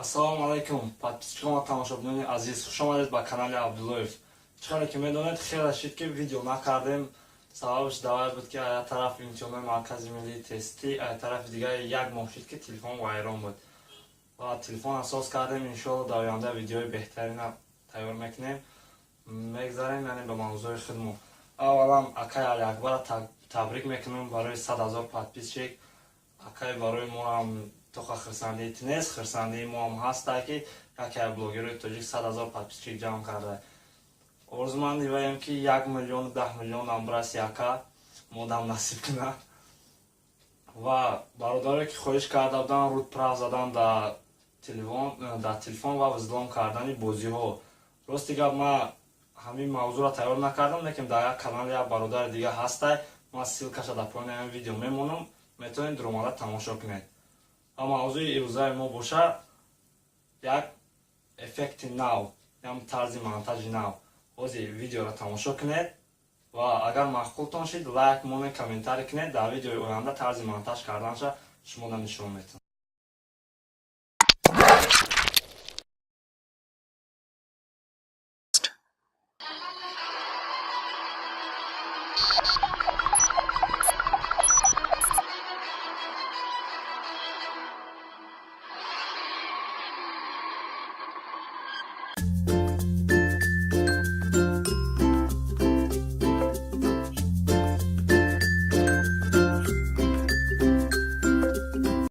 Ассалому алайкум, подписчикон ва тамошобинони азиз, хушомадед ба канали Абдуллоев. Чӣ қадре ки медонед, хеле шид, ки видео накардем. Сабабаш давай буд, ки ая тараф имтиҳонои Маркази миллии тестӣ, ая тарафи дигар як моҳ шид, ки телефон вайрон буд ва телефон асос кардем. Иншоалло, дар оянда видеои беҳтарина тайёр мекунем. Мегзарем, яъне, ба мавзӯи худмон. Аввалан, акай Алиакбара табрик мекунам барои 100 000 подписчик. Акай, барои моам тоқа хурсандии ту нест, хурсандии моам ҳаста, ки яке аз блогерои тоҷик 100 000 подписчик ҷамъ карда. Орзуманди ваем, ки 1 миллиону 10 миллионам бираси, ака, модам насиб кунад. Ва бародаре, ки хоҳиш карда буданд root прав задан дар телефон ва взлом кардани бозиҳо, рости гап, ман ҳамин мавзӯъро тайёр накардам, лекин дар як канали як бародари дига ҳастай. Ман ссылкаша дар поёни ҳамин видео мемонам, метавонед дуромада тамошо кунед. Ва мавзӯи имрӯзаи мо боша як эффекти нав, ям тарзи монтажи нав. Ҳозир видеоро тамошо кунед ва агар маъқултон шид, лайк монед, комментарий кунед. Дар видеои оянда тарзи монтаж карданша шумода нишон метавонам.